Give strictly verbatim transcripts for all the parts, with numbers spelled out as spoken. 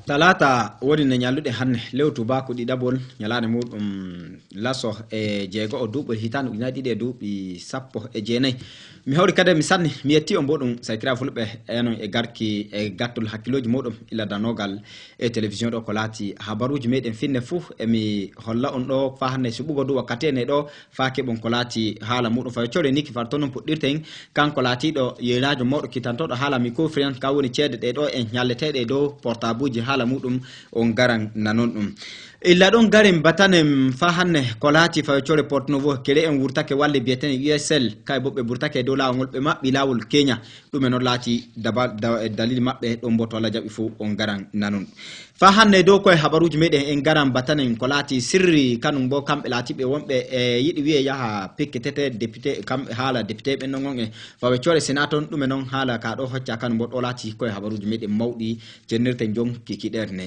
Talaata woni nde ñalluɗen hannde, lewru tuubaaku ɗiɗaɓol, ñalaande muuɗum laso e jeego o duuɓol hitaande ujunaaji ɗiɗi e duuɓi sappo e jeenayi. Mi hawri kadi mi sanni, mi yetti on mboɗum sakira fulɓe, enon e garki e gattol hakkillooji muɗum ila danogal e télévision ɗo ko laati habaruuji meɗen finne fuu. Emi holla on ɗo faa hannde suɓugo du wakkati ene ɗo faa keɓon ko laati haala muɗum fawi core niki far toon non puɗɗirten. Kanko laatiiɗo yeynaajo mawɗo kittantooɗo haala microfinance, ka woni ceede ɗe ɗo en ñalleteeɗe e dow portabuuji haala muɗum on garan nanon ɗum. Illa ɗon garen batanen faa hannde ko laati fawi core Porto Novo, kere en wurtake walle biyeteene U S L, kay bo ɓe burtake e dow laawol ngol, ɓe maɓɓi laawol Kenya. Ɗume noon laati daba-, da-, dalili maɓɓe ɗon bo to Allah jaɓi fuu on garan nanon. Faa hannde dow koye habaruuji meɗen en garan batanen ko laati sirri kanum bo kamɓe laatiɓe wonɓe e yiɗi wiye yaha pikkitete député, kamɓe haala député ɓen non on e fawe core Sénat toon, ɗume noon haala ka ɗo hocca kanum bo ɗo laati koye habaruuji meɗen mawɗi cennirten jon kikiɗeere ne.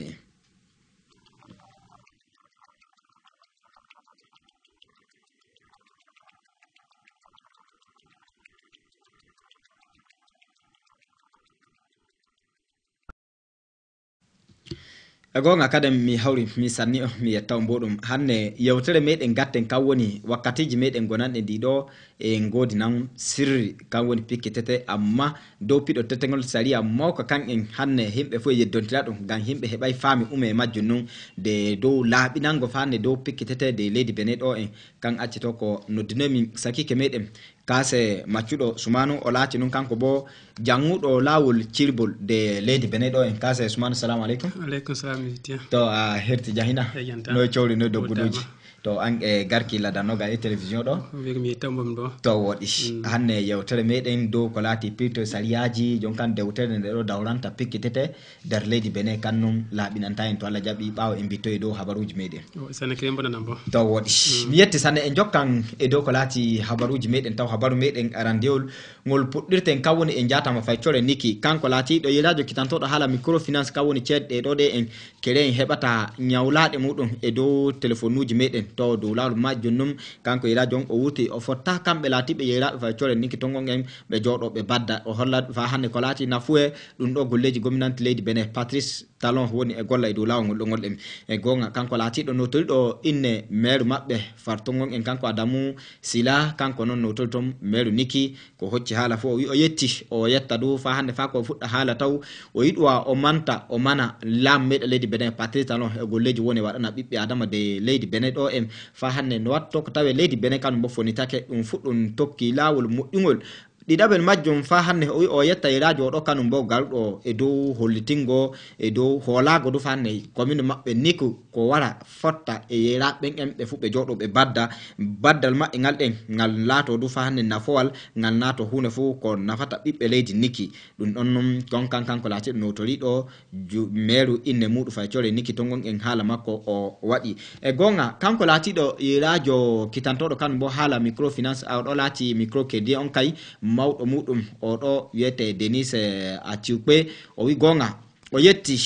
E goonga kaden mi hawri mi sanni on mi yetta on mboɗum. Hannde yewtere meɗen gatten kan woni wakkatiji meɗen gonanɗe ndi ɗo en ngoodi nan sirri kan woni pikke tete, amma dow piɗo tettegol sariya mawka kan en hannde yimɓe fof e yeddontira ɗum ngam yimɓe heɓay faami ume e majjum nun de dow laaɓinango fa hannde dow pikke tete de leydi Benin ɗo en kan accito ko noddinoy min sakike meɗen Kaase maccuɗo Sumanu o laati nun kanko bo janŋuɗo laawol cirbol de leydi Benin ɗo en. Kaase Sumanu, salamu aleykum. Aleykum salam, mi yettii. To a herti jahina. Noy cowri, noy dogguduuji? To an e garki lada noga e télévision ɗo. Wiygo mi yettii on ɗo. To woɗi. Mm. Hannde yewtere meɗen dow ko laati pirto sariyaaji, jon kan dewtere nde ɗo dawranta pikkitete. Nder leydi Benin kan nun laaɓinanta en to Allah jaɓi ɓaawo en bittoyi dow habaruuji meɗen. O, sanne kadi mbonanan bo. To woɗi. Mm. Mi yetti sanne en jokkan e dow ko laati habaruuji meɗen taw habaru meɗen arandewol ngol puɗɗirten kan woni en jaatama fay core Niki. Kanko laatiiɗo yelaajo kitantoɗo haala microfinance kan woni ceede ɗe ɗo ɗe en kere en heɓata ñawlaaɗe muɗum e dow telefonuuji meɗen to dow laawol majjum nun kanko yelaajo on o wurti o fotta kamɓe laatiiɓe yeyraaɓe fay core Niki tongon en ɓe jooɗo ɓe badda. O holla fa hannde ko laati nafuye ɗum ɗo golleeji gominanti leydi Benin Patrice Talon woni e golla e dow laawol ngol ɗo ngol ɗen. E goonga, kanko laatiiɗo nootoriɗo inne meeru maɓɓe fartongon en, kanko Adamu Sila, kanko noon nootori toon meeru Niki, ko hocci haala fof, o wi o yetti, o yetta dow faa hannde faa ko o fuɗɗa haala taw, o yiɗuwa o manta, o mana laam meɗa leydi Benin, Patrice Talon e golleeji woni waɗana ɓiɓɓe Adama de leydi Benin ɗo en, faa hannde no watto ko tawe leydi Benin kanum mbo fonitake, ɗum fuɗɗum tokki laawol moƴƴungol. Ɗiɗaɓel majjum faa hannde o wi o yetta yeraajo o ɗo kanum bo garɗo e dow hollitingo e dow hoolaago du faa hannde commune maɓɓe Niku ko wara fotta e yeraaɓe ɓen en ɓe fuu ɓe jooɗo ɓe badda baddal maɓɓe ngal ɗen ngal laato du faa hannde nafowal ngal naato huunde fuu ko nafata ɓiɓɓe leydi Niki. Ɗum ɗon non kon kan kanko laatiiɗo nootoriiɗo ju-, meeru inne muuɗum fay core Niki to ngon en haala makko o waɗi. E goonga, kanko laatiiɗo yeeraajo kitantooɗo kan bo haala microfinance, a, o ɗo laati microcrédit on kay, mawɗo muuɗum o ɗo wiyetee Denis, eh, Atiukpe, o wi goonga, o yetti,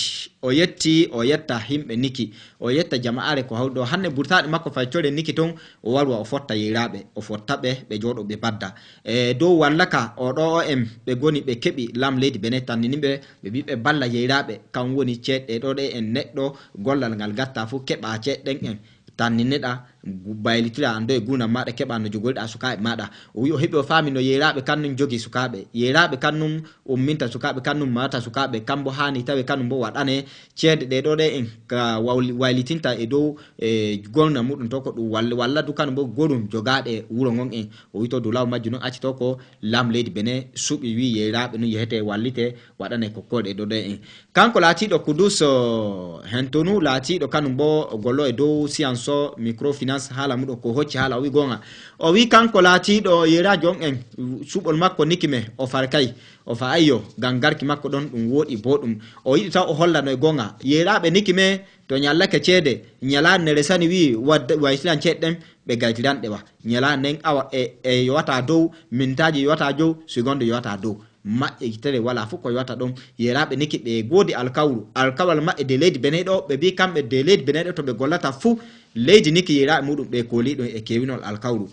o yetti, o yetta himɓe Niki, o yetta jama'aare ko hawri ɗo. Hannde burtaaɗi makko fay core Niki ton, o warwa o fotta yeeraaɓe, o fotta ɓe, ɓe jooɗo ɓe badda. E dow walla ka o ɗo o en ɓe goni ɓe keɓi lam leydi Benin tannini ɓe, ɓe mbi ɓe balla yeyraaɓe, kan woni ceeɗɗe ɗo ɗe en neɗɗo gollal ngal gatta fuu keɓa ceeɗɗen en tannineɗa, gu-, baylitira an ɗo e gurdam maɗa keɓa no jogoriɗa sukaaɓe maɗa. O wi o heɓi o faami no yeyraaɓe kan nun jogi sukaaɓe. Yeyraaɓe kan nun umminta sukaaɓe kan nun marata sukaaɓe, kan bo haani tawe kan nun bo waɗane ceede ɗe ɗo ɗe en ka wawli-, waylitinta e dow e gonna muɗum to ko ɗum walla, walla du kan bo gorum jogaaɗe wuro ngon en. O wi to dow laawol majjum non acci to ko lam leydi Benin suɓi wi yeyraaɓe nun yehete wallite waɗane ko koɗe ɗo ɗe en. Kanko laatiiɗo Kudus, o, Hentonu, laatiiɗo kanum bo gollo e dow science o, microfinance, haala muɗum ko hocci haala, o wi goonga. O wi kanko laatiiɗo yeeraajo on en, suɓol makko Niki me, o far kay, o fa ayyo, ngam garki makko ɗon ɗum wooɗi booɗum. O yiɗi taw o holla no e goonga. Yeeraaɓe Niki me, to ñallake ceede, ñalaande ne resani wi wadda, waytiran ceeɗe ɗen, ɓe gaytiranɗe wa. Ñalaande nden awa e, e yowata dow, mintaaji yowata dow, segonde yowata dow. Maƴƴe yitere walaa fof ko yowata ɗon. Yeeraaɓe Niki ɓe goodi alkawru. Alkawal maɓɓe de leydi Benin ɗo, ɓe mbii kamɓe de leydi Benin ɗo to ɓe gollata fuu, leydi Niki yeeraaɓe muɗum ɓe koolii ɗum e keewinol alkawru.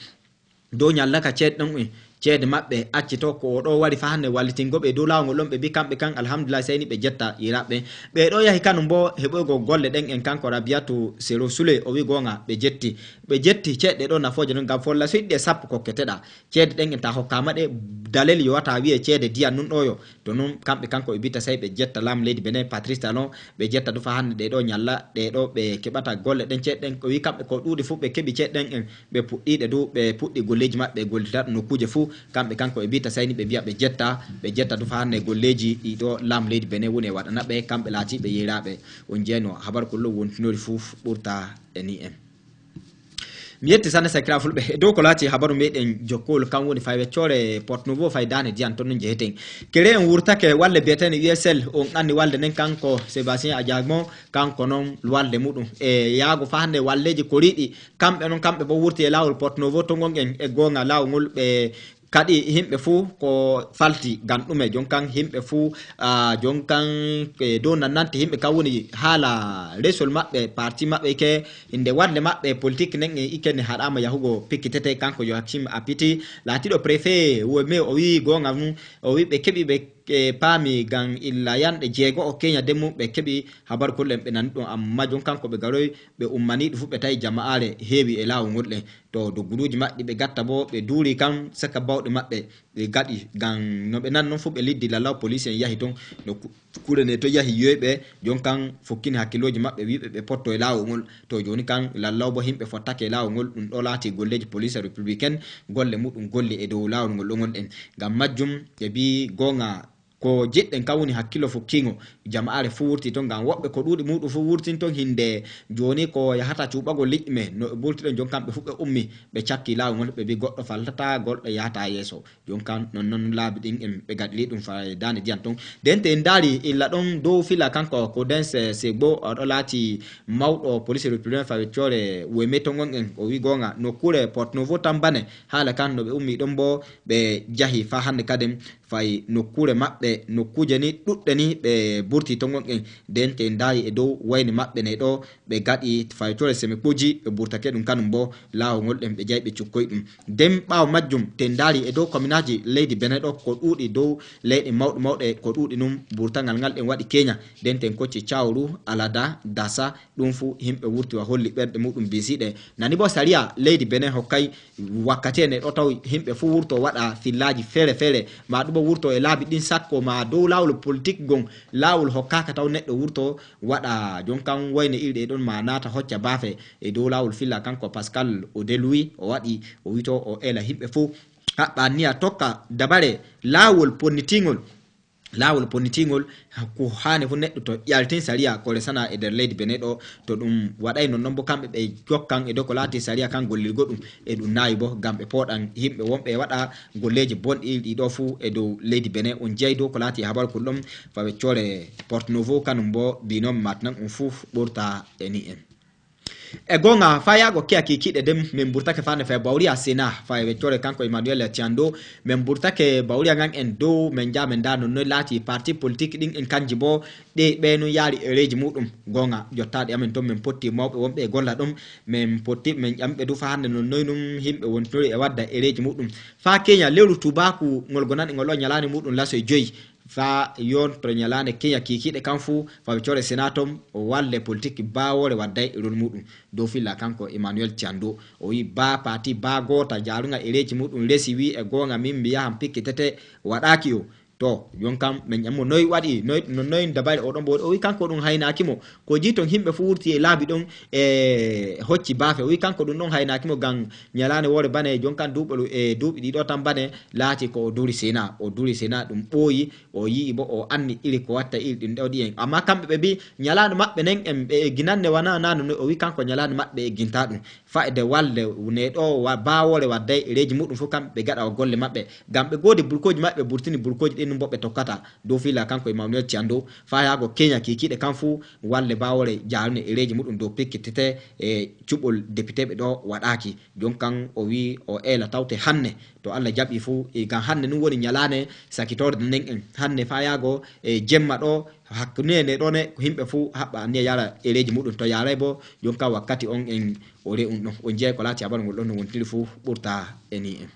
Dow ñallaka ceeɗe ɗon en, ceede maɓɓe acci to, ko o ɗo wari fa hannde wallitingo ɓe dow laawol ngol ɗon. Ɓe mbi kamɓe kan alhamdulillah, sey ni ɓe jetta yiraaɓe. Ɓe ɗo yahi kanum bo heɓoygo golle ɗen en, kanko Rabiatu Sero Sule, o wi goonga ɓe jetti. Ɓe jetti ceeɗe ɗo nafooje non ngam folla so yiɗi e sappo kokketeɗa. Ceede ɗen en ta hokkama ɗe, dalel yowata wi'e ceede diyan nun ɗo yo. To nun kamɓe kanko ɓe mbita sey ɓe jetta laam leydi Benin, Patrice Talon, ɓe jetta du fa hannde ɗe ɗo ñalla, ɗe ɗo ɓe keɓata golle ɗen ceeɗe ɗen. O wi kamɓe ko ɗuuɗi fu ɓe keɓi ceeɗe ɗen en, ɓe puɗɗiiɗe du, ɓe puɗɗi golleeji maɓɓe, ɓe gollita nokkuuje fuu. Kamɓe kanko ɓe mbita sey ni ɓe mbiya ɓe jetta, ɓe jetta du fa hannde golleeji ɗi ɗo laam leydi Benin woni e waɗana ɓe, kamɓe laatiiɓe yeyraaɓe. On jeyno habar ko lo wontinori fuu ɓurta e ni en. Mi yetti sanne sakira fulɓe. E dow ko laati habaru meɗen jokkol kan woni fay weccoore Porto Novo fay daane diyan ton nun jeheten. Kere en wurtake walle biyeteene U S L on anni walde nden kanko Sébastien Adjagmo kanko non walde muɗum. E yaago fa hannde walleeji koriiɗi kamɓe non kamɓe bo wurti e laawol Porto Novo to ngon en e goonga laawol ngol ɓe kadi himɓe fuu ko falti ngam ɗume jon kan himɓe fuu ah, jon kan e dow nannante himɓe kan woni haala resol maɓɓe parti maɓɓe ke inde waɗle maɓɓe politique nden e ike ne haɗama yahugo pikkitete kanko Joachim Apiti laatiɗo préfet wome o wi goonga mum o wi ɓe keɓi ɓe e paami ngam illa yanɗe jeego o keña demmu ɓe keɓi habar kullen ɓe nani ɗum amma jon kanko ɓe garoy ɓe ummaniɗo fuu ɓe tawi jama'aare heewi e laawol ngol ɗen to dogguduuji maɓɓe ɓe gatta bo ɓe duuri kan saka bawɗe maɓɓe ɓe gaɗi ngam no ɓe nan non fuu ɓe liddi lallaw police en yahi ton no ku- kure ne to yahi yoyɓe jon kan fokkini hakkillooji maɓɓe wiɓe ɓe potto e laawol ngol to jooni kan lallaw bo himɓe fottake e laawol ngol ɗum ɗo laati golleeji police républicaine golle muɗum golli e dow laawol ngol ɗo ngonɗen ngam majjum ɓe mbi goonga ko jiɗɗen kan woni hakkillo fukkiingo jama'aare fuu wurti ton ngam woɓɓe ko ɗuuɗi muɗum fuu wurtin ton hinde jooni ko yahata cuuɓagol liƴƴi me no ɓe ɓurti ɗon jon kamɓe fuu ɓe ummi ɓe cakki laawol ngol ɓe mbi goɗɗo faltata goɗɗo yahata yeeso jon kan non non laabi ɗin en ɓe gaɗiri ɗum fa daande diyan ton nden te en ndaari illa ɗon dow fila kanko ko dense segbo oɗo laati mawɗo police républicain fa weccoore weme to ngon en o wi goonga nokkuure Porto Novo tambane haala kan no ɓe ummi ɗon bo ɓe jahi fa hannde kaden fay nokkuure maɓɓe nokkuuje ni ɗuɗɗe ni ɓe burti to ngon en nden te ndaari e dow wayne maɓɓe ne ɗo ɓe gaɗi faytore semekuuji ɓe burtake ɗum kanum bo laawol ngol ɗen ɓe jayi ɓe cukkoy ɗum nden ɓaawo majjum te ndaari e dow kominaaji leydi Benin ɗo ko ɗuuɗi dow leyɗe mawɗe mawɗe ko ɗuuɗi ɗum burtangal ngal ɗen waɗi keña nden ten kocci cawru alada dasa ɗum fuu yimɓe wurti wa holli ɓerɗe muɗum bisiɗe nani bo sariya leydi Benin hokkay wakkati ene ɗo taw yimɓe fuu wurto waɗa fillaaji feere feere ma ɗum o wurto e laabi ɗin sakko ma dow laawol politik gon laawol hokkaaka taw neɗɗo wurto waɗa jon kan wayne iri ɗe ɗon ma naata hocca baafe e dow laawol filla kanko Pascal Odelui o waɗi o wito o ela yimɓe fuu haɓɓa niya tokka dabare laawol ponnitingol laawol ponnitingol ko haani fof neɗɗo to ƴaltin sariya ko resana e nder leydi Benin ɗo to ɗum waɗay non non bo kamɓe ɓe jokkan e dow ko laati sariya kan gollirgo ɗum e ɗum naawi bo ngam ɓe pooɗan yimɓe wonɓe e waɗa golleeji bonɗi ɗi ɗo fuu e dow leydi Benin on jeyi dow ko laati habar kul ɗum fa weccoore Porto Novo kanum bo binom matnan on fuu ɓurta e ni en e goonga fa yaago kiya kikiɗe dem min burtake fande fay bawriya sena fay weccoore kanko Emmanuel Tiando min burtake bawriya ngan en dow min jaa min ndaa non noy laati parti politique ɗin en kanji bo ɗe ɓe nun yaari ereeji muɗum goonga jottaaɗe amen ton min potti mawɓe wonɓe e golla ɗum min potti min ƴamɓe du fa hannde non noy ɗum yimɓe wontinori e wadda ereeji muɗum fa keña lewru tubaku ngol gonani ngol o ñalaani muɗum laso e joyi fa yonto ñalaande keña kikiiɗe kan fuu fa ɓe core sena ton o walle politique baawoore wadday e rol muɗum dow filla kanko Emmanuel Tiando o wi ba parti ba goota jaarunga e reeji muɗum resi wi e goonga min mi yahan pikkitete waɗaaki o to jon kam min ƴammo noy waɗi noy no noy dabari o ɗon bo o wi kanko ɗum haynaaki mo ko jii ton yimɓe fuu wurti e laabi ɗon e hocci baafe o wi kanko ɗum ɗon haynaaki mo ngam ñalaande woore bane jon kam duuɓol e duuɓi ɗiɗo tan bane laati ko o duri sena o duri sena ɗum ɓooyi o yi'i bo o anni iri ko watta iri ɗum ɗo ɗiyen amma kamɓe ɓe mbi ñalaande maɓɓe nden en ɓe egginanne wana nano o wi kanko ñalaande maɓɓe egginta ɗum fa'ide walle ne ɗo baawoore wadday e reeji muɗum fof kamɓe ɓe gaɗa o golle maɓɓe ngam ɓe goodi burkooji maɓɓe burtini burkooji ɗin ɗum bo ɓe tokkata dow fila kanko Emmanuel Tiando fa yaago keña kikiɗe kan fuu walle baawoore jaarune e reeji muɗum dow pikkitete e cuɓol depiteɓe ɗo waɗaaki jon kan o wi o eela tawte hanne to Allah jaɓi fuu e ngam hanne ɗum woni ñalaande sakitorde nden en hanne fa yaago e jemma ɗo hakkunde nde ɗone ko yimɓe fuu haɓɓa anniya yara ereeji muɗum to yaray bo jon kan wakkati on en o re'un ɗon on jeeyi ko laati habaru ngol ɗon no wontiri fuu ɓurta e ni en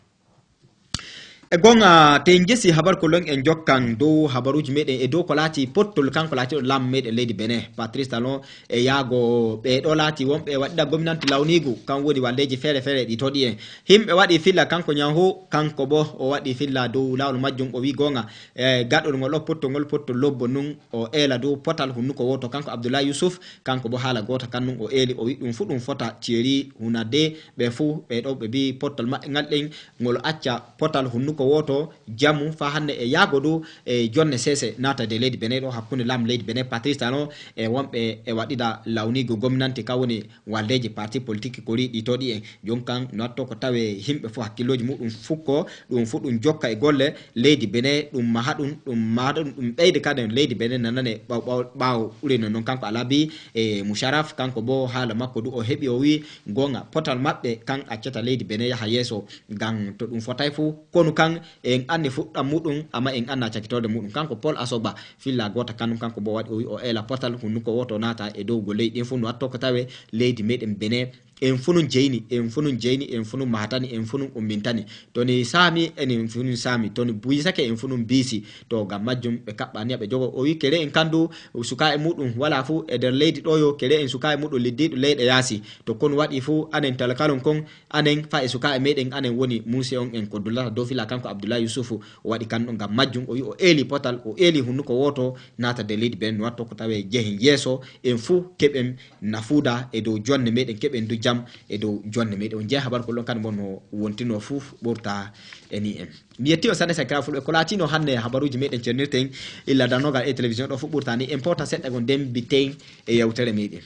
E goonga, te en jesi habar ko lon en jokkan dow habaruuji meɗen e dow ko laati pottol kanko laatiɗo laamu meɗen leydi Benin. Patrice Talon e yaago ɓe ɗo laati wonɓe e waɗida gominanti lawniigu, kan woni waldeeji feere feere ɗi toɗi en. Himɓe waɗi filla kanko Ñanho, kanko bo o waɗi filla dow laawol majjum, o wi goonga, e gaɗol ngol o pottol ngol pottol lobbo nun, o eela dow potal hunnuko wooto kanko Abdoulaye Youssouf, kanko bo haala goota kan nun o eeli, o wi ɗum fu ɗum fota Thierry Hunade, ɓe fu ɓe ɗo ɓe bi pottol maɓɓe ngal ɗen ngol acca potal hunnuko wooto jamu fa hannde e yaago du e jonne seese naata de leydi Benin ɗo hakkunde laamu leydi Benin Patrice Talon e wonɓe e waɗida lawniigu gomnanti ka woni waldeeji parti politique ko riiɗi to ɗi en. Jon kan no atto ko tawe himɓe fu hakkillooji muɗum fukko ɗum fu ɗum jokka e golle leydi Benin ɗum maha ɗum ɗum maha ɗum ɗum ɓeyde kaden leydi Benin nanane ɓaw ɓaw ɓaw ɓurino noon kanko Alabi e Musharraf kanko bo haala makko du o heɓi o wi goonga potal maɓɓe kan accata leydi Benin yaha yeeso. Ngam to ɗum fotay fu konu kan en anni fuɗɗam muɗum amma en anna cakitorde muɗum. Kanko Paul Asoba filla goota kanum kanko bo waɗi o wi o eela potal hunnuko woto naata e dow go leydi ɗin fu no atto ko tawe leydi meɗen Benin en fu nun jeyni en fu nun jeyni en fu nun mahatani en fu nun ummintani. To ni saami enen fu nun saami to ni buysake en fu nun biisi. To ngam majjum ɓe kaɓɓani ɓe jogo o wi kere en kandu suka e muɗum wala fu e nder leydi ɗo yo kere en suka e muɗum liddiɗo leyɗe yaasi. To kon waɗi fu anen talkalon kon anen fa e sukaaɓe meɗen anen woni muuse on en ko dullata dow fila kanko Abdoulaye Youssouf o waɗi kanɗo ngam majjum o wi o eeli potal o eeli hunnuko wooto naata de leydi ben no watto ko tawe jehen yeeso en fuu keɓen nafuuda e dow jonne meɗen keɓen du jam e dow jonne meɗen on jeeya habar ko lon kadi mon no wontino fuu ɓurta e ni en. Mi yetti on sanne sakira fulɓe ko laatino hannde habaruuji meɗen cernirten illa danogal e télévision ɗo fuu ɓurta ni en pota seɗɗa gon dembiten e yewtere meɗen.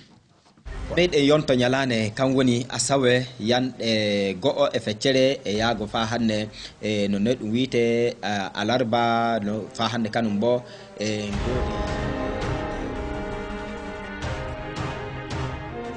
Ɓeyɗe yonto ñalaande kan woni asawe yanɗe go'o e feccere e yaago faa hannde e no noy ɗum wiyte alarba no faa hannde kanum bo e ngoodi.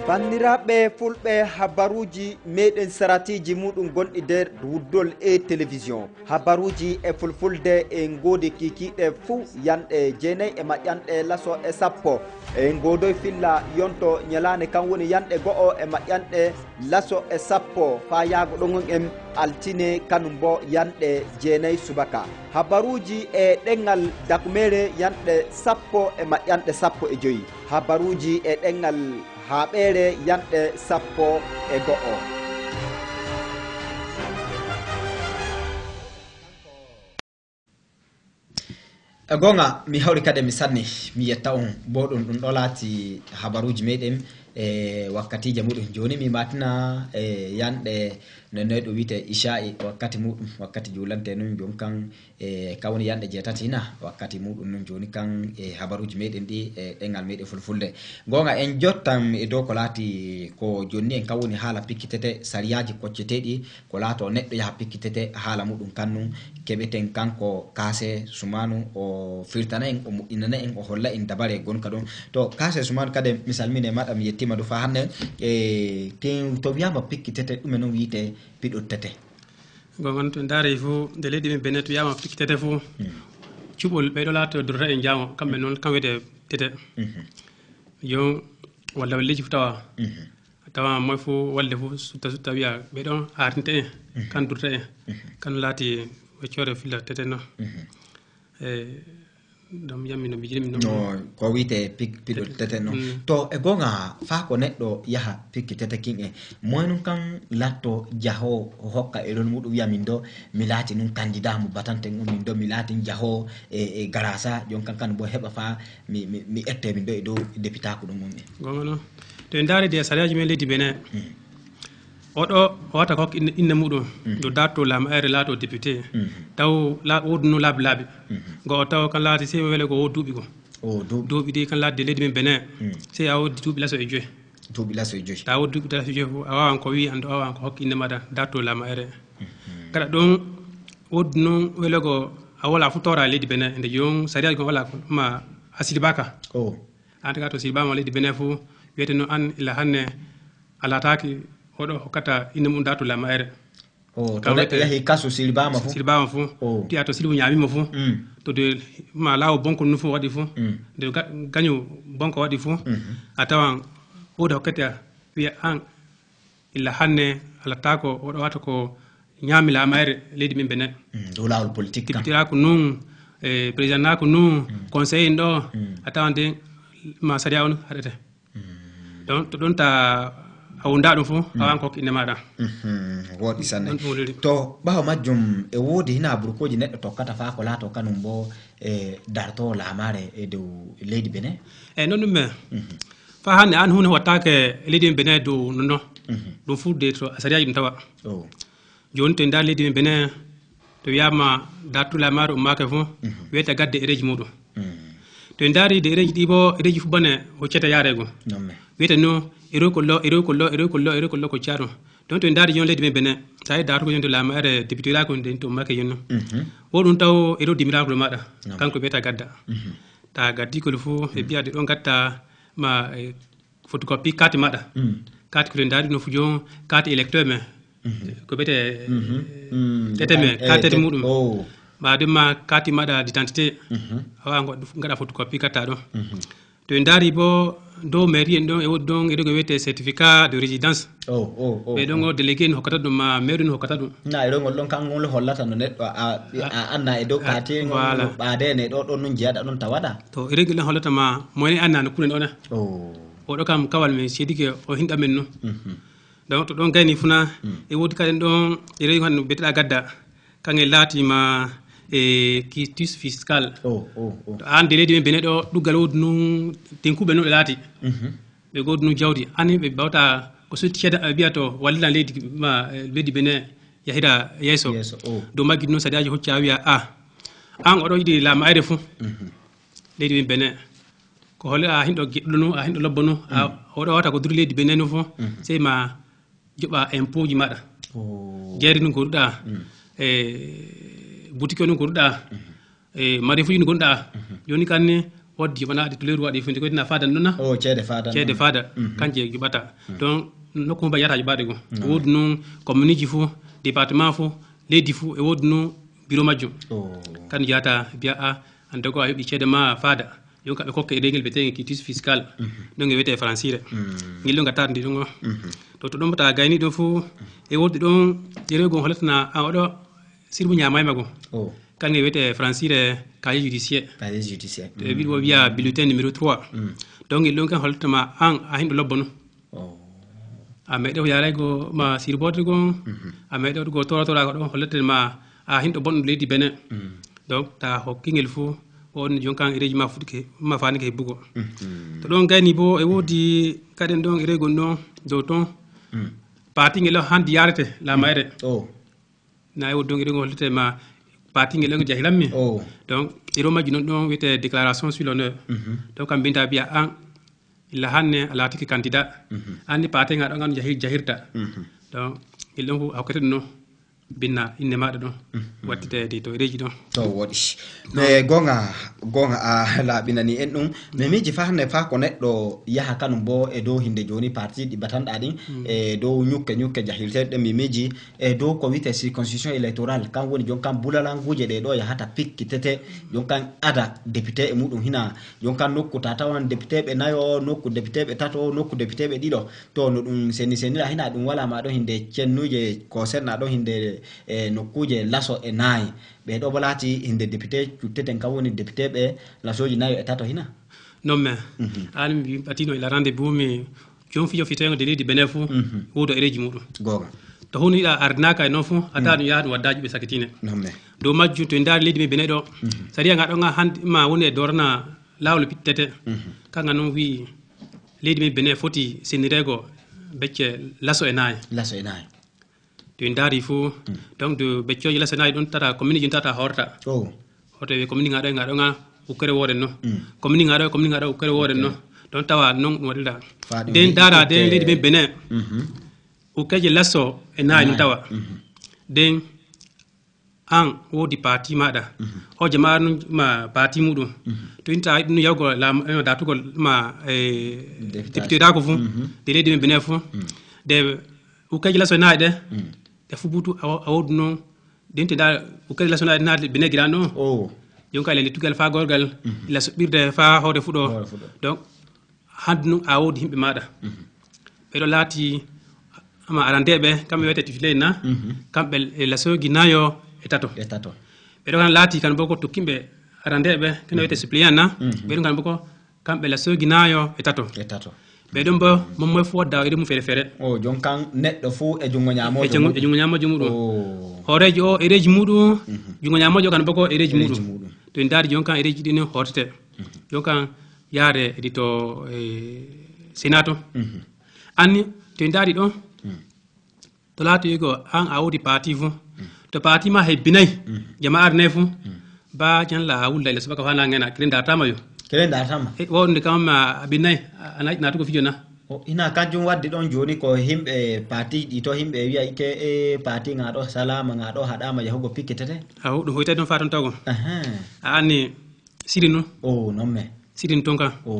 Banndiraaɓe fulɓe habaruuji meɗen saratiiji muɗum gonɗi nder wuddol e télévision. Habaruuji e fulfulde e ngoodi kiikiiɗe fuu yanɗe jeenay e maƴƴanɗe laso e sappo. E ngoodoy filla yonto ñalaande kan woni yanɗe go'o e maƴƴanɗe laso e sappo faa yaago ɗon on en altine kanum bo yanɗe jeenay subaka. Habaruuji e ɗenŋal dakumeere yanɗe sappo e maƴƴanɗe sappo e joy. Habaruuji e ɗenŋal haaɓeere yanɗe sappo e go'o. E goonga mi hawri kadi mi sanni mi yetta on bo ɗum ɗum ɗo laati habaruuji meɗen e wakkatiije muɗum jooni mi matina e yanɗe nonnoy ɗum wiyte isha'i wakkati muɗum wakkati julante nun joni kan e kan woni yanɗe jeetati hina wakkati muɗum nun joni kan e habaruuji meɗen ɗi e ɗengal meɗen fulfulde. Goonga en jottan e dow ko laati ko jonni en kan woni haala pikkitete sariyaaji kocceteeɗi ko laato neɗɗo yaha pikkitete haala muɗum kannum keɓeten kanko kaase sumanu o firtana en o moƴƴinana en o holla en dabare gonka ɗon. To kaase sumanu kadi mi salmine maɗa mi yettima du fa hannde e kin to wiyama pikkitete ɗume noon wiyte piɗottete. Gonga noon to en ndaari fof nde leydi men bene to wiyama pikkitete fof cuɓol ɓeyɗo laato durata en jaamo kamɓe noon kam wiyete tete. Yo walla walleji fof tawa tawa moy fof walde fof sutta sutta wiya ɓe ɗon arnita en kan durta en kan laati weccoore filla tete no e ɗum yammi no mbijirmi ɗum no ko wiyte pik piɗo tete no to e gonga faa ko neɗɗo yaha pikki tete kin e moy nun kan latto jaho hokka e lol muɗum wiya min do mi laati nun candidat mo batanten on min do mi laatin jaho e, e garasa jon kan kan bo heɓa faa mi, mi, mi ette min ɗo e dow depitaku ɗum on en gonga noon to en ndaari de sariyaaji men leydi bene oɗo o wata ko hokka inne, inne muɗum yo darto laama ayre laato député taw la woduno laabi laabi go o taw kan laati sey wele ko wo duuɓi go o duuɓi ɗi kan laatde leydi men bene sey a woddi duuɓi laso e joyi duuɓi laso e joyi ta woddi duuɓi laso e joyi fof a wawan ko wi ando a wawan ko hokka inne maɗa darto laama ayre gaɗa ɗon woddu noon wele go a wala fof tora leydi bene nde jon sariyaaji kon wala ma a silibaka o an taga to silibama leydi bene fof wiyete noon an ila hannde a laataaki oɗo hokkata inne mum darto laama ayre o to neɗɗo yahi kaso silibama fof silibama fof o tiya to silibu ñaamima fof to de ma laawo bonko num fof waɗi fof nde gaño bonko waɗi fof a tawan oɗo hokkata wiya an illa hannde a lattaako oɗo wata ko ñaami laamayre leydi men Benin. Dow laawol politique kam. Député ko nun, e président ko nun, conseil en ɗo, a tawan de ma sariya on haɗete. Donc to ɗon ta a wonda ɗum fof, a wan ko inde maɗa. Wooɗi sanne. To ɓawo majjum e woodi hina burkoji neɗɗo tokkata faa ko laato kanum bo e darto laamaare e dow leydi Benin. E non ɗum men. Faa hannde an hunde wattake e leydi men Benin dow nono. Ɗum fu de to a sariyaji ɗum tawa. Jooni to en ndaari leydi men Benin, to wiyaama dartu laamaare ummaaka fof, wiyete gadde ereji muɗum. To en ndaari de ereji ɗi bo, ereji fu bane o cete yaarego. Wiyete no, ero ko lo, ero ko lo, ero ko lo, ero ko lo ko caaro. Donc to en ndaari jooni leydi men Benin, sa yi dartu ko jooni to laamaare député la ko nden to ummaaka jooni. Wo ɗum taw ero dimiraako maɗa. Kanko wiyete gadda. Ta gaddi ko fof e biyade ɗon gatta ma, e, photocopie carte maɗa. Carte ko to en ndaari no fu jooni carte électeur men. Ko bete tete men, carte tete muɗum. Ɓaade ma carte maɗa d'identité. Awa ngaɗa photocopie carte ɗon. To en ndaari bo dow mairie en ɗon e woodi ɗon e ɗo ko wiyete certificat de résidence. Ɓe ɗon o délégué no hokkata ɗum ma maire no hokkata ɗum. Na e ɗon ngol ɗon kan ngol hollata no neɗɗo a, a anna e dow carte ngol ɓaade ne ɗo ɗon nun jiyaɗa ɗon tawaɗa. To e ɗon ngol ɗon hollata ma mo ne anna no kunen ɗona. Oɗo kam kawal men seedike o hinɗa men no. Donc to ɗon gayni funa e woodi kaden ɗon e rewi han beteɗa gadda. Kange laati ma e quitus fiscal. To an de leydi men Benin ɗo ɗuggal woodi nun tenkuɓe no ɗe laati. Ɓe goodi nun jawdi ani ɓe bawta ko sotti ceeda ɓe mbiya to wallina leydi ma, e, leydi Benin yahira yeeso. Dow majji nun sariyaji hocca wiya a an oɗo yiɗi laamaare fu. Leydi men Benin ko hole a hinɗo geɗɗo no a hinɗo lobbo no a oɗo wata ko duri leydi Benin no fu. Sey ma joɓa impôt ji maɗa. Jeeri no goɗuɗa, e boutique no goɗuɗa, e marefuji no goɗuɗa. Joni kanne waddi joɓanaɗe to leyru waɗi funde ko dina fada nona. O ceede fada. Ceede fada kanje joɓata. Donc nokku mo ba yata joɓade go. Woodi nun commune ji fu, département fu, leydi fu e woodi nun bureau majjum. Kan jata biya a an dogo a yoɓi ceede ma fada. Yon ka ɓe kokke e ɗengel ɓe tege quitus fiscal. Ɗon e wiyete francire. Ngel ɗon gattaade ndi ɗon o. To to ɗon mbaɗa gayni ɗon fof e woodi ɗon ɗereego holatana an oɗo sirbu ñamayma go. Kan e wiyete francire casier judiciaire. Casier judiciaire. To e wiɗo wiya bulletin numéro trois. Donc ngel ɗon kan holatama an a hinɗo lobbo no. A meɗe ko yaraygo ma sirborde gon. A meɗe ko toro toro ko ɗon hollete ma a hinɗo bonɗo leydi Benin. Donc ta hokkingel fof on jon kan ereji ma fuɗke ma fanike hebbugo. To ɗon gayni bo e woodi kaden ɗon eregon ɗon dow ton. Parti ngel hande yarete la mayre. Na e woodi ɗon eregon hollete ma parti ngel ɗon jahilammi. Donc ero majji noon ɗon wiyete déclaration sur l'honneur. Donc kam mbinta biya an illa hanne a laatike candidat. Anni patenga ɗon an jahir jahirta. Donc il ɗon fof a hokkete ɗum noon binna inne maɗa ɗon. Wattitede to ereji ɗon. To woɗi. Mais gonga gonga a laaɓinani en ɗum. Mais miiji fa hanne fa ko neɗɗo yaha kanum bo e dow hinde joni parti ɗi batanɗa ɗin e dow ñukke ñukke jahirteɗe ɗe mi miiji e dow ko wiyete circoncision électorale kan woni jon kan bulalanguje ɗe ɗo yahata pikkitete jon kan ada député e muɗum hina jon kan nokku ta tawan député ɓe nayo nokku député ɓe tato nokku député ɓe ɗiɗo. To no ɗum seni senira hina ɗum wala ma ɗo hinde cennuje ko senna ɗo hinde e nokkuje laso e nayi. Ɓe ɗo bo laati hinde député cutteten kan woni député ɓe lasoji nayo e tato hina. Non mais an mi ɓatino ila rendez-vous mi jon fijo fitengo de leydi Benin fof. Wodo ereji muɗum. Goga. To hunu yiɗa ardinaka e noon fof a tawa ɗum yaha ɗum waddaji ɓe sakitine. Non mais dow majjum to en daari leydi men Benin ɗo sariya nga ɗo nga hande ma woni e dorana lawol pittete. Kanga noon wi leydi men Benin foti senirego becce laso e nayi. Laso e nayi. To en daari fof donc de beccoji laso e nayi ɗon tata commune ji tata horta. Horta wi commune nga ɗo nga ɗo nga ukkere woren no. Commune nga ɗo commune nga ɗo ukkere woren no. Ɗon tawa noon ɗum waɗira. Den daara den leydi men Benin. Ukkeje laso e nayi no tawa. Den an woodi parti maɗa. O jamaanu ma parti muɗum. To inta ɗum yawgo lam e datugol ma e député dako fu de leydi men Benin fu de ukkeje laso e nayi ɗe. Ɗe fu butu a woodi noon dente da ukkeje laso e nayi ɗe naade Benin giran ɗo. Jon ka leli tugal fa gorgal laso ɓirde fa hoore fuɗo. Donc hande noon a woodi yimɓe maɗa ɓeɗo laati Ama arandeeɓe kamɓe wiyete titulaire na, kamɓe e lasoji nayo e tato. E tato. Ɓe ɗo kan laati kan boko tokkimɓe arandeeɓe kan wiyete suppléant na. Ɓe ɗum kan boko kamɓe lasoji nayo e tato. E tato. Ɓe ɗum bo mommoy fu wadda iri mum feere feere. O jon kan neɗɗo fu e jungo ñamojo e jungo ñamojo muɗum. Hoorejo o ereji muɗum jungo ñamojo kan boko ereji muɗum. To en daari jon kan ereji ɗin hortete. Jon kan yaare edi to e senato. Anni to en daari ɗon to laati ko an a wodi parti fu to parti ma hebbinay jama arnay fu ba jan la a wulla ila subaka fana ngena kire ndartama yo. Kire ndartama. E wonde kam a binay ana naatu ko fijo na. O ina kanjum waddi ɗon joni ko himɓe parti ɗi to himɓe wiya ike e parti nga ɗo salama nga ɗo haɗama yahugo pikkitete. A huɗum hoyta ɗum fa ton tago. A anni siri nun. O non me. Siri ton kan. O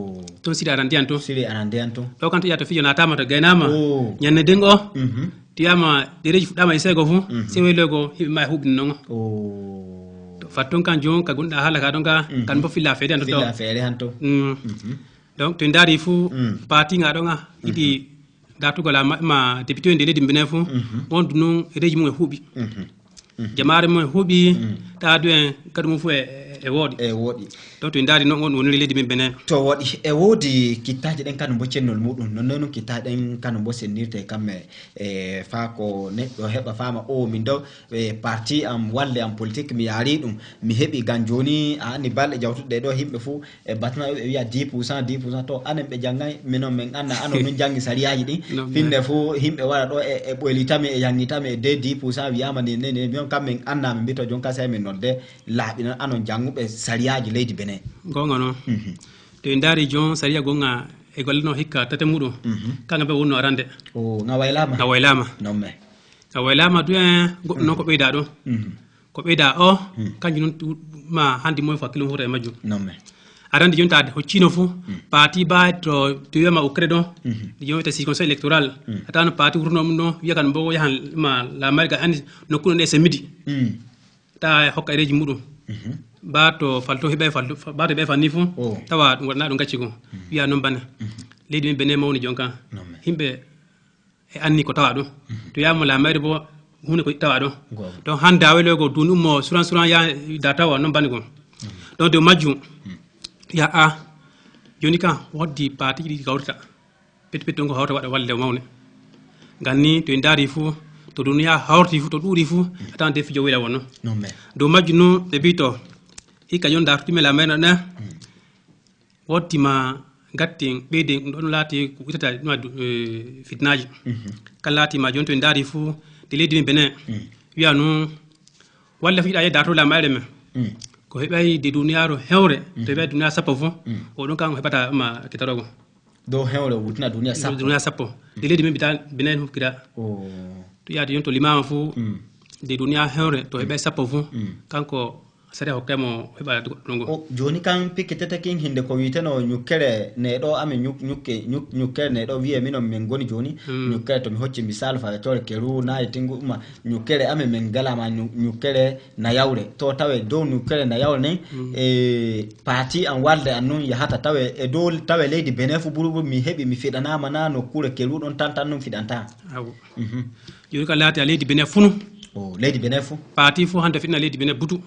ton siri arandiyan ton. Siri arandiyan ton. Ɗo kan to ƴato fijo natama to gaynama. Ñande den o tiyama ɗereji fuɗɗama e sego fu. Sewelego hiɓe ma e huɓini non. O to fatton kan jon ka gonɗa haala ka ɗon ka kan bo filla feede han to taw. Filla feede han to. Donc to en daari fu parti nga ɗon a yiɗi dartugol a ma député en de leydi mbene fu. Wondu nun ereji mum e huuɓi. Jamaare mum e huuɓi. Tawa du en kadi mum fu e wooɗi. E wooɗi. Donc to en daari noon on woniri leydi men bene. To wooɗi e woodi kittaaji ɗen kanu mbo cennol muɗum non noon kittaaji ɗen kanu mbo sennirte kamme. E faa ko neɗɗo heɓa faama o min ɗo e parti am walle am politique mi yaari ɗum mi heɓi gan jooni a anni balɗe jawtuɗe ɗo yimɓe fuu e batma ɓe wiya dix pour cent dix pour cent to anen ɓe janngay minon min anna anon nun janngi sariyaaji ɗin. Finne fuu yimɓe wara ɗo e ɓoylitami e yanngitami e de dix pour cent wiyama ni ni ni minon kam min anna min mbito jon ka sey min nodde laaɓi non anon jannguɓe sariyaaji leydi bene. Gonga non. To en daari jon sariya gonga e golle no hikka tete muɗum. Kanga ɓe wonno arande. O nga waylama nga waylama. Non me. A waylama du en goɗɗum noon ko ɓeyda ɗo. Ko ɓeyda o kanjum noon ma hannde moye fo hakkille mum hota e majjum. Arande jonta hoccino fof parti ba to to wiyama o crée ɗon. Ɗi jom wiyete circonstance électorale. A tawano parti wurno mum ɗon wiya kan mbo yahan ma la mari ga anndi nokkuno nde semmidi. Tawa e hokka ereji muɗum. Ba to falto heɓa e falto ba to heɓa e fanni fof tawa ɗum waɗana ɗum gacci goo. Wiya noon bane leydi men bene mawni jonka. Yimɓe e anni ko tawa ɗum. To yamo la mairie bo hunde ko tawa ɗum. Donc han dawelogo duni ummo suran suran ya da tawa non bani gon. Donc de majjum ya a joni kan waddi parti ɗi kawrita pet pet ngo hawta waɗa walde mawne. Ganni to en dari fu to duniya hawti fu to ɗuuri fu atan de fijo wela wonno. Do majjum no ɓe bito hikka yon dartime la mairie na. Wonti ma gatten ɓeyden ɗum ɗon laati ko witata ɗuma fitnaaji. Kan laati ma joni to en daari fuu de leydi men benen wiya noon walla fo yiɗa yedda to lama ere men ko heɓay de duniyaaru hewre to heɓay duniyaa sappo fof o ɗum kan o heɓata ma kitarogo dow hewre wurtina duniyaa sappo duniyaa sappo de leydi men mbita benen fof kira to yaade yon to limama fof de duniyaa hewre to heɓay sappo fof kanko sariya hokkay mo heɓa goɗɗo ngo. O jooni kan pikke tete kin hinde ko wiiteno ñukkere ne ɗo amen ñuk- ñukke ñuk- ñukkere ne ɗo wiye minon min ngoni jooni ñukkere to mi hocci misal fa tore keru nayi tingu uma ñukkere amen min ngalama ñu- ñukkere nayawre to tawe dow ñukkere nayawre nen e parti an walde an nun yahata tawe e dow tawe leydi bene fu burubu mi heɓi mi fiɗanama na nokkure keru ɗon tan tan nun fiɗanta. Awo Mhm. Jooni ka laati a leydi bene funu o leydi bene fu parti fu hande fiɗna leydi bene butu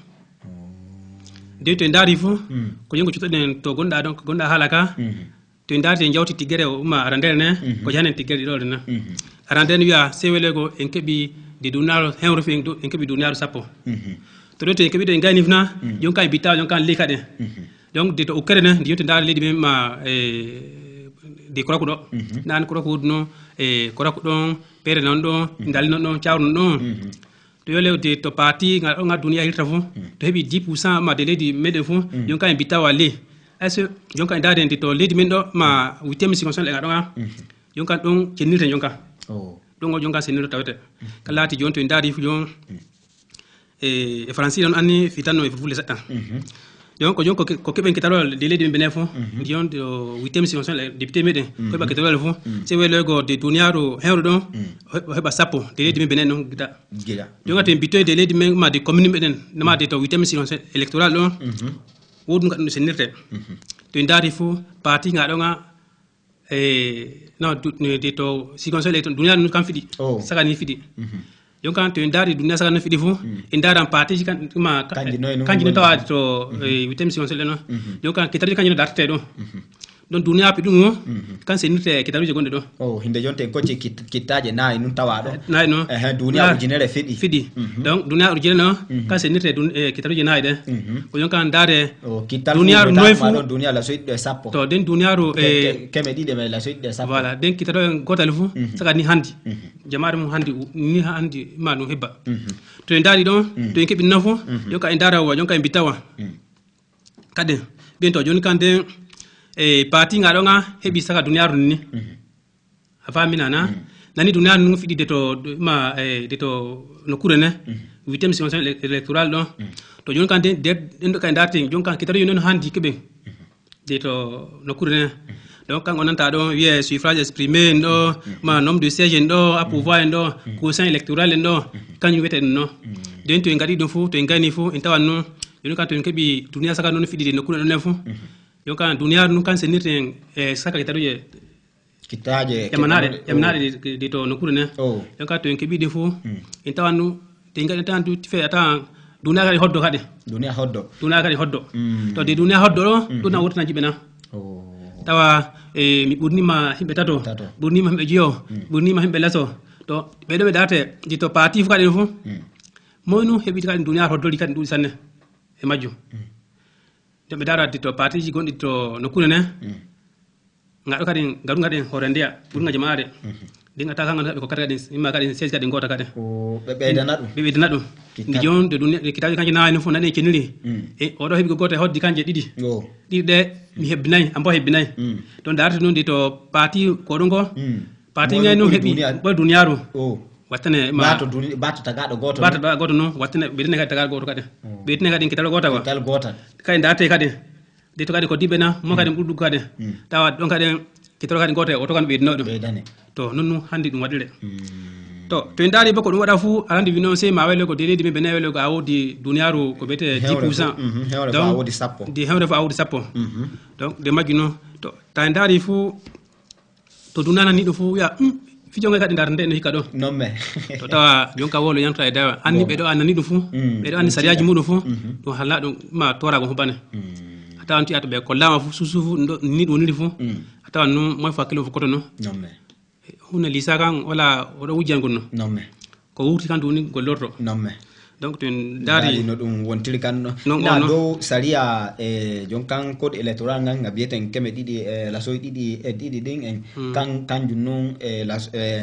de to en daari fu ko jongo cutoɗen to gonɗa ɗon ko gonɗa haala ka to en daari en jawti tiggere o umma arandere ne ko jahanen tiggere ɗiɗoɗe na arandere ne wiya sewelego en keɓi de duniyaaru hewre fu en keɓi duniyaaru sappo to ɗo to en keɓi ɗo en gayni fina jon kan e bittawa jon kan leyka ɗen donc de to ukkere ne de jonto daari leydi men ma e de koroku ɗo nan koroku wudno e koroku ɗon pere non ɗon dali non ɗon cawru non ɗon to yo lewde to parti ngal ɗo ngal duniya hirta fof to heɓi dix pour cent ma de leydi meɗen fof jonka en mbittawa ley ayso jonka en daade nde to leydi men ɗo ma huitième circonstance ɗe ngal ɗo ngal jonka ɗon cennirte jonka ɗum o jonka sennirte tawete ka laati joni to en daari fof jon e e faransi ɗon anni fitanno e fulfulde seɗɗa donc ko jon ko keɓen kitalol de leydi men bene fof jon huitième circonstance député meɗen ko heɓa kitalol fof si weloygo de duniyaaru hewre ɗon o heɓa sappo de leydi men bene noon gida jonga to en bittoyde leydi men ma de commune meɗen nama de to huitième circonstance électoral ɗon woɗum ka ɗum sennirte to en daari fof parti nga ɗonga E non, de to sigon sele to duniya nun kan fiɗi. Saka ni fiɗi. Yon kan to en daari duniya saka no fiɗi fu, en daara parti kan ma kanji no tawaade to witem sigon sele no. Yon kan kitari kanji no darte ɗo. Ɗon duniya pi ɗum o kan sennirte kitaruje gonɗe ɗo. O hinde jonte en kocci kittaje nayi nun tawa ɗo. Nayi no duniya ujunere fiɗi fiɗi. Donc duniya ujunere no kan sennirte kitaruje nayi ɗe. Ko yon kan daare duniyaaru noy fu ɗon duniya la soyɗi ɗo e sappo. To den duniyaaru e keme ɗiɗi me la soyɗi ɗo e sappo. Voilà, den kitaro en gotal fu saka ni handi. Jamaare mum handi ni handi ma ɗum hebba. To en daari ɗon to en keɓi nafo. Yon ka en daara wa yon ka en bitawa. Kadi ɓen to joni kan den e parti nga ɗo nga heɓi saka duniyaaru ni. A faamina na? Nani duniyaaru nun fiɗi de to ma e de to nokkure ne. Huitième session électorale ɗo. To joni kan den den ɗo kay darti joni kan kitaro yoni no handi keɓen de to nokkure ne. Donc kan o nanta ɗo wiye suffrage exprimé en ɗo ma nombre de siège en ɗo à pouvoir en ɗo, quotient électoral en ɗo. Kañum wiyete ɗum no. Den to en gaɗi ɗum fu to en gayni fu en tawan nun joni kan to en keɓi duniya saka non fiɗi de nokkure ɗon nen fu. Yon kan duniyaaru nun kan sennirte en e saka kitaruje kittaje ƴamanaɗe ƴamanaɗe ɗi to nokkure ne. Yon kan to en keɓi ɗi fu en tawan nu te en gaɗi tawan tu fe a tawan duniya kadi hoddo kadi. Duniya hoddo. Duniya kadi hoddo. To de duniya hoddo ɗo ɗum na wurtana jiɓe na. Tawa e mi ɓurnima himɓe tato. Ɓurnima himɓe jiyo. Ɓurnima himɓe laso. To ɓe ɗo ɓe darte di to parti fu kadi fu moy nu heɓi kadi duniya hoddori kadi ɗuɗi sanne e majjum. Nde ɓe daara di to partiji gonɗi to nokkure ne. Ngaɗo kadi ngaɗu ngaɗen hoore ndeya ɓurga jamaare. Ɗin ata kan ngaɗu ko kadi kadi imma kadi sesi kadi goota kadi. Ɓe ɓeydana ɗum. Ɓe ɓeydana ɗum. Ndi jon de ɗum kitaji kanje naani fof naɗen ceniri. E oɗo heɓi ko gooto e hoddi kanje ɗiɗi. Ɗiɗi ɗe mi hebbinayi ambo hebbinayi. Ɗon daarti noon ndi to parti koɗo ngo. Parti ngay noon heɓi ɓoy duniyaaru. Wattane ma bato duni bato tagaɗo goto bato tagaɗo goto noon wattane ɓe tine kadi tagaɗo goto kadi. Ɓe tine kadi kitalo goto wa kitalo goto. Kadi darte kadi de to kadi ko diɓe na mo kadi ɓurɗu kadi. Tawa ɗon kadi kitoro kadi goto e oto kan ɓeydino ɗum. Ɓeydane. To noon nu hannde ɗum waɗire. To to en daari boko ɗum waɗa fuu aɗa anndi wino sey ma welo ko deɗeɗi men ɓe nayi welo ko a wodi duniyaaru ko ɓeyte dix pour cent. Donc a wodi sappo. Di hewre fof a wodi sappo. Donc de majju noon to ta en daari fuu to dunana ni ɗum fof wiya fijo ngal kadi darde nde no hikka ɗo. Non mais to tawa jonka wolo yanto e dawa anni ɓe ɗo annani ɗum fof. Ɓe ɗo anni sariyaaji muɗum fof. Ɗum halla ɗum ma torago fof bane. A tawan ti ato ɓe kollama fof susu fof ni ɗum woniri fof. A tawan noon moy fof hakkilo fof koto noon. Non mais hunde lisa kan wala oɗo wujjangol noon. Non mais ko wurti kan ɗum woni gollorto. Non mais donc to en daari no ɗum wontiri kan no na dow sariya e jon kan code électoral ngal nga mbiyeten keme ɗiɗi e lasoy ɗiɗi e ɗiɗi ɗin en kan kanjum nun e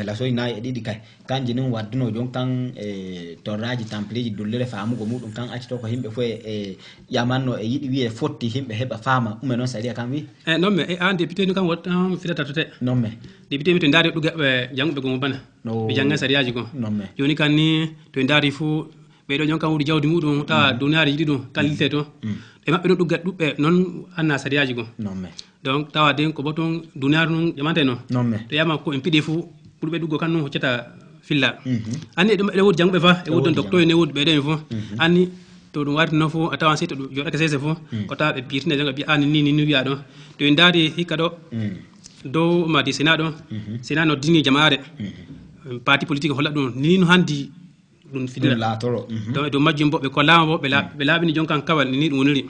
lasoy nayi e ɗiɗi kay kanji nun wadduno jon kan e torraji tampleji dullere famugo muɗum kan accito ko yimɓe fof e ƴamanno e yiɗi wiye fotti yimɓe heɓa faama ume noon sariya kan wi. E non mais e an député ni kan wot an fitata tote. Non mais député mi to ndaari ɗuga ɓe jannguɓe gongo bana ɓe jannga sariyaaji goo. Jooni kan ni to en ndaari fuu ɓee ɗoo jon kan woni jawdi muɗum tawa dunaari yiɗi ɗum kalite to ɓe maɓɓe ɗum ɗugga ɗuɓɓe noon anna sariyaaji goo. Donc tawa den ko boton dunaaru nun ƴamante noon to yama ko en piɗe fuu ɓurɓe ɗuggo kan nun hoccata filla. Anni e ɗum eɗe woodi jannguɓe fa e woodi docteur en e woodi ɓee ɗoo en fof. Anni to ɗum warti noon fof a tawan si to ɗum joɗake sese fof ko tawa ɓe pirtine jannga mbiya ani ni ni ni wiya ɗo to en ndaari hikka ɗo dow madi sena ɗo sena noddini jamaare parti politique holla ɗum ni no handi ɗum fidira laatoro. Donc e dow majjum bo ɓe kollama bo ɓe laaɓini jon kan kawal ni ɗum woniri.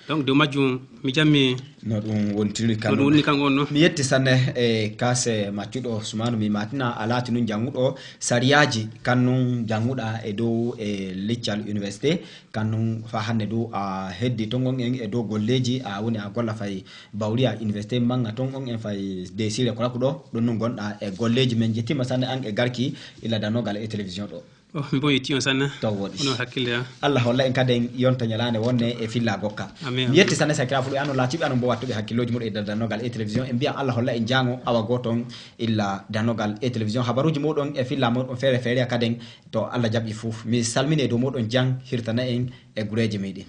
Donc dow majjum mi jammi no ɗum wontiri kan ɗum woni kan on no mi yetti sanne e kase maccuɗo sumanu mi matina a laati nun jannguɗo sariyaaji kan nun jannguɗa e dow e liccal université kan nun fa hannde du a heddi ton on en e dow golleeji a woni a golla fay bawriya université manga ton on en fay desire ko rakkuɗo ɗum nun gonɗa e golleeji men jettima sanne an e garki illa danogal e télévision ɗo. Oh, mi bon yetti on sanne. Taw woɗi. Ono hakkille ya. Allah holla en kaden yonta ñalaande wonne e filla gokka. Amin. Mi yetti sanne sakira fuɗo ano laatiɓe ano mbo wattuɓe hakkilloji muɗo e dadannogal e télévision en mbiyan Allah holla en jaango awa gooto on illa danogal e télévision habaruji muɗon e filla muɗon feere feere kaden to Allah jaɓi fof mi salmine dow muɗon jang hirtana en e gureji miɗin.